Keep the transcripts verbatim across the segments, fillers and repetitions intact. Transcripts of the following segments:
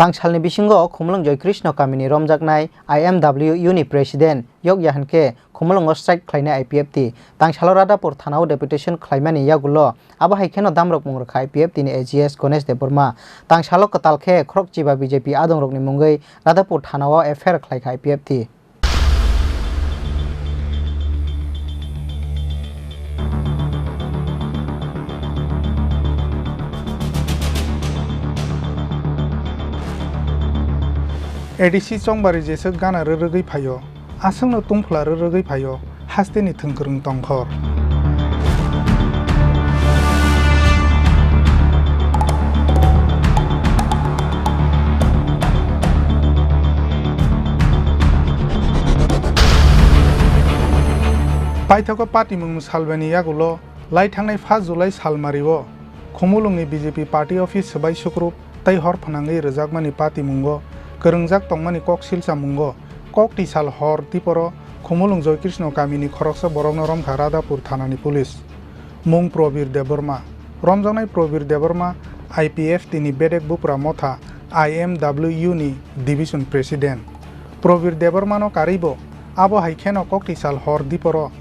Tangsalni bisingo Khumulwng Joy Krishna kamini romjaknai I M W U ni president yokya hinkhe Khumulwngo strike khlainai I P F T. Tangsalo Radhapur thanao deputation khlaimani yagulo abo hai kheno damrok mung rwkha I P F T ni A G S Ganesh Debbarma. Tangsalo kwtal khe khorokchiba B J P adongrokni mungwi Radhapur thanao F I R khlaikha I P F T. A D C Chongbari jeswk gana rwrwgwi phaio, aswkno tungphla rwrwgwi phaio, hasteni thwngkwrwng tongkhor. Paithago patimung salbaini yagulo lai thangnai first July salmario Khumulwngni B J P party office swbai sukrup tei hor phwnangwi rwjakmani patimungo kwrwngjak tongmani kok silchamungo kok tisal hor diporo Khumulwng Joy Krishna kamini khoroksa borokno romkha Radhapur thanani police. Mung Probir Debbarma. Romjaknai Probir Debbarma I P F T ni bedek bupra motha I M W U ni division president. Probir Debbarmano karwibo abo hai kheno kok tisal hor diporo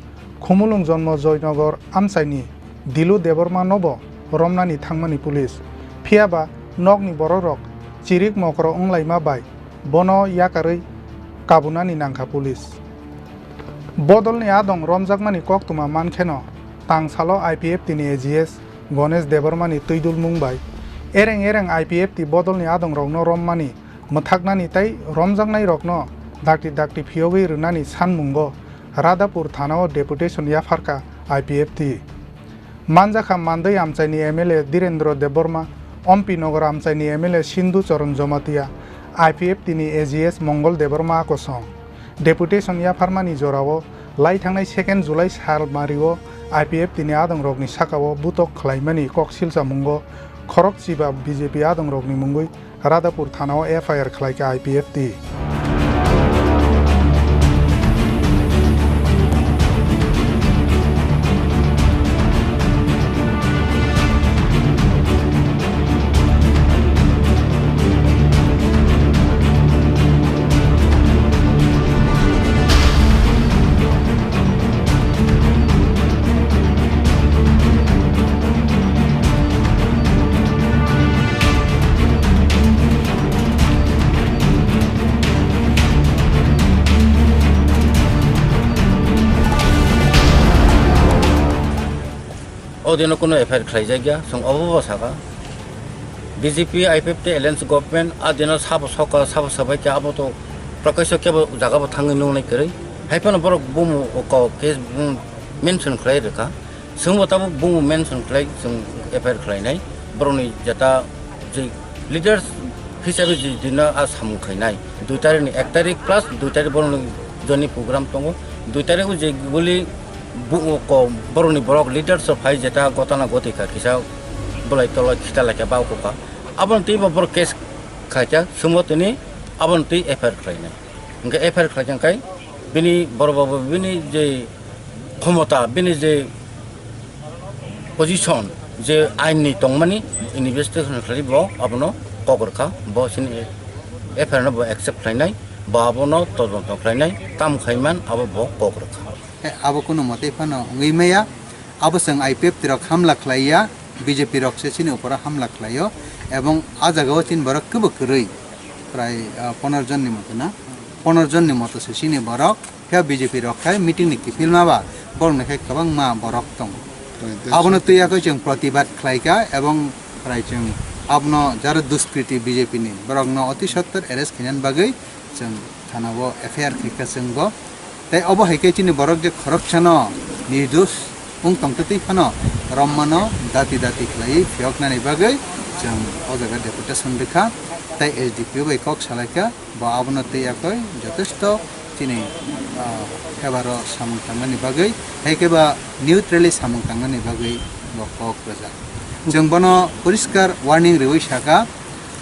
Khumulwng Jonmo Joynagar amchaini Dilu Debbarma nobo romnani thangmani police. Phiyaba nokni borokrok chirik mokro wnglaima bai bono yakarwi kabunani nangkha police. Bodolni adong romjakmani koktwma mankheno tangsalo I P F T ni A G S Ganesh Debbarmani twidulmung bai ereng ereng I P F T bodolni adongrokno rommani mwthaknani tei romjaknairokno dakti dakti phiyogwi rwnani sanmungo Radhapur thanao deputation yapharkha I P F T. Manjakha Mandwi amchaini M L A Dhirendra Debbarma, Ompi Nagar amchaini M L A Sindhu Charan Jamatia, I P F T ni A G S Mongol Debbarma kosong. Deputation yapharmani jorao lai thangnai second July salmario I P F T ni adongrokni sakao butok khlaimani kok silchamungo khorokchiba B J P adongrokni mungwi Radhapur thanao F I R khlaikha I P F T. O dino kuno F I R khlaijakya, chwng obo bo sakha. B J P I P F T alliance government a dino sabo sokha, sabo sabai khe abo to prakasho kebo jaga bo thangwi nungnai kwrwi. Hai phano borok bumu o kok case, mm, mention khlai rwkha. Chwngbo tabuk bumu mention khlai chwng F I R khlainai. Borokni jeta je leaders hisabe je dino a samung khainai. Dui tarikh ni ek tarikh plus dui tarikh borokni joini program tongo. Dui tarikh o je guli bu-, ko-, borokni borok leaders rok phai jeta gotana goti kha kisa bolai tolai khita lai kha ba ukukha. Aboni twi bo borok case khaikha, chwngbo tini aboni twi F I R khlainai. Hwnkhe F I R khlaikha khe bini borok bo bini je khomota, bini je position, je ain ni tongmani investigation khlai bo abono kok rwkha, bo chini F I R no bo accept khlainai, bo abono todonto khlainai, tam khaiman abo bo kok rwkha. He, abo kunu mote phano wngwi maya. Abo chwng I P F T rok hamla khlaiya, B J P rok se chini uporo hamla khlaio, ebong a jagao chini borok kwbo kwrwi, prai, ah, pondro jon ni moto na, pondro jon ni moto se chini borok, phiya B J P rok khai meeting ni kiphilma ba, borok ni khai kwbangma borok tongo. Abono twi yakoi chwng protibad khlaikha, ebong prai chwng abono jaro duskriti B J P ni borokno oti sottor arrest khainani bagwi chwng thanao F I R khaikha chwngbo. Tei obo hai khe chini borok je khoroksano nirdos wng tongtwtwi phano rommano dati dati khlaiwi phiyoknani bagwi chwng o jaga deputation rwkha. Tei S D P O bai kok salaikha, bo abono twi yakoi jotesto chini, ah, phebaro samung tangnani bagwi, hai khe ba neutrally samung tangnani bagwi bo kok rwjak. Chwng bono poriskar warning riwi sakha,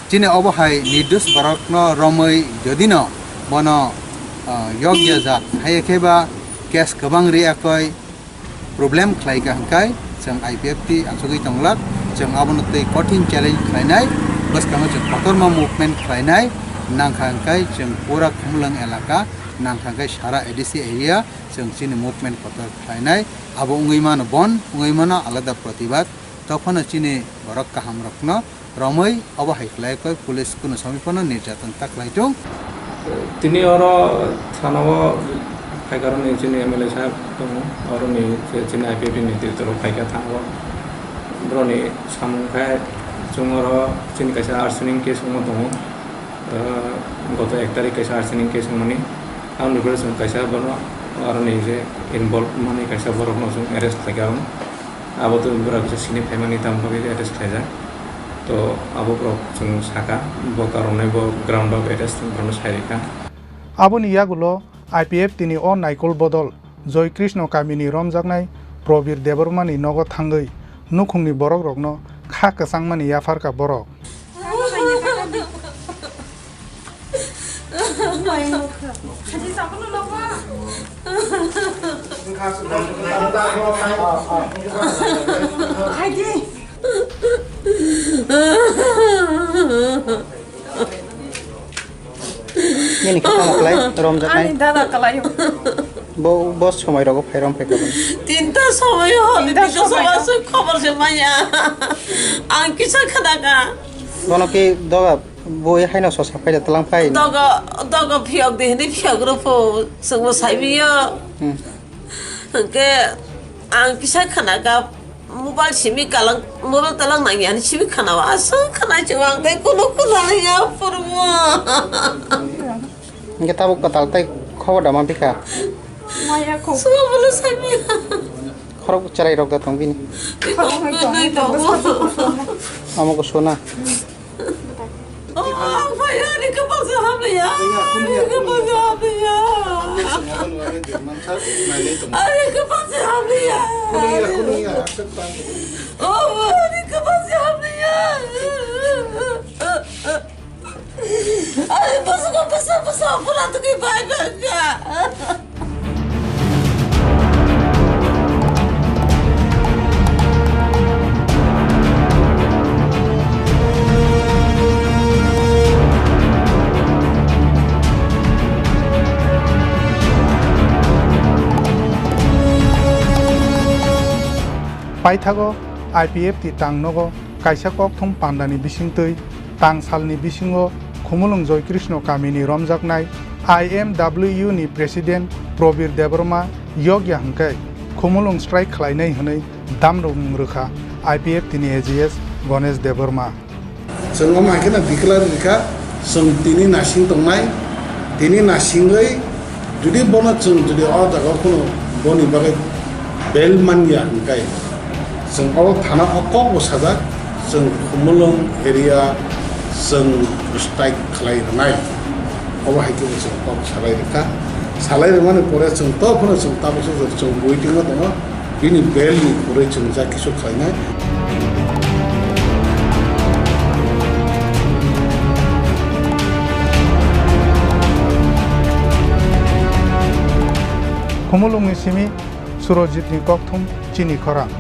chini obo hai nirdos borokno romwi jodino bono, ah, yokya jak, hai khe ba case kwbang ri yakoi problem khlai kha hwnkhe chwng I P F T achugwi tonglak, chwng abono twi kothin challenge khlainai, Bwskango chwng kotorma movement khlainai, nangkha hwnkhe chwng pura Khumulwng elaka, nangkha hwnkhe sara A D C area chwng chini movement kotor khlainai. Abo wngwi mano bon, wngwi mano alada protibad. Tophano chini borok kahamrokno romwi obo hai khlai koi police kunu somoi phano nirjatan ta khlai tung. Tini oro thana o phaikarokni chini M L A saheb tongo, oroni je chini I P F ni netrito rok phaikha thana o. Boroni samung khe chwng oro chini kaisa arsoning case wngma tongo. Ah, goto ek tarik kaisa arsoning case wngmani. Aboni pore chwng kaisa bono aroni je involve wngmani kaisa borokno chwng arrest khlaikha oro. Abo to bwrok kisa sini phaimani tamo bagwi arrest khlaijak. To abo borok chwng saka, bo karonai bo ground of arrest borokno sai rikha. Aboni yagulo I P F tini o naikol bodol Joy Krishna kamini romjaknai Probir Debbarmani nogo thangwi nukhungni borokrokno kha kwchangmani yapharkha borok. Nini khe tamo khlai romjaknai? Ani dada khlai. Bo, bo somoi rogo phai rom phai kha bo. Tinta somoi ho, tinta somoi ho. Aswk khobor se maya. Ang kisa khana kha. Bono ki doga bui haino sosa phai da tlang phai. Doga, doga phiyok de hini phiyok ro pho. Sengbo sai biyo. Hmm. Hwnkhe ang kisa khana kha. Mobile simi kalang, mobile talang nang yani simi khana wa aswk khana chwng ang tei kono khuna ya purmo. Hingke tabuk kwtal tei khobor da manpikha. Maya kho. Suwa bolo sami. Khorok cherai rok da tong bini. Tei tong, tei tong. Amo ko sona. Oh, ang phai, ani kwpal se hamliya. Ani kwpal se hamliya. Ani kwpal se hamliya. Oh, ani kwpal se hamliya. Ani bwswk, bwswk, bwswk, pura tugwi bai bai kha. Paithago I P F T tang nogo kaisa kokthum pandani bisingtwi tang salni bisingo Khumulwng Joy Krishna kamini romjaknai I M W ni President Probir Debbarma yokya hwnkhe Khumulwng strike khlainai hwnwi damrung rwkha I P F T ni A G S Ganesh Debbarma. Chwng omo hai kheno declare rikha, chwng tini nasing tongnai, tini nasingwi jodi bono chwng jodi o jaga o kheno boni bagwi bail manya hwnkhe, chwng o thana o kok bo sajak, chwng Khumulwng area chwng strike khlai rwnai. Obo hai khe bo chwng kok salai rwkha. Salai rwmani pore chwng to phano chwng tabuk chwng waiting o tongo. Bini bail ni pore chwng ja kisu khlainai. Khumulwng ni simi Surojit ni kokthum chini khorang.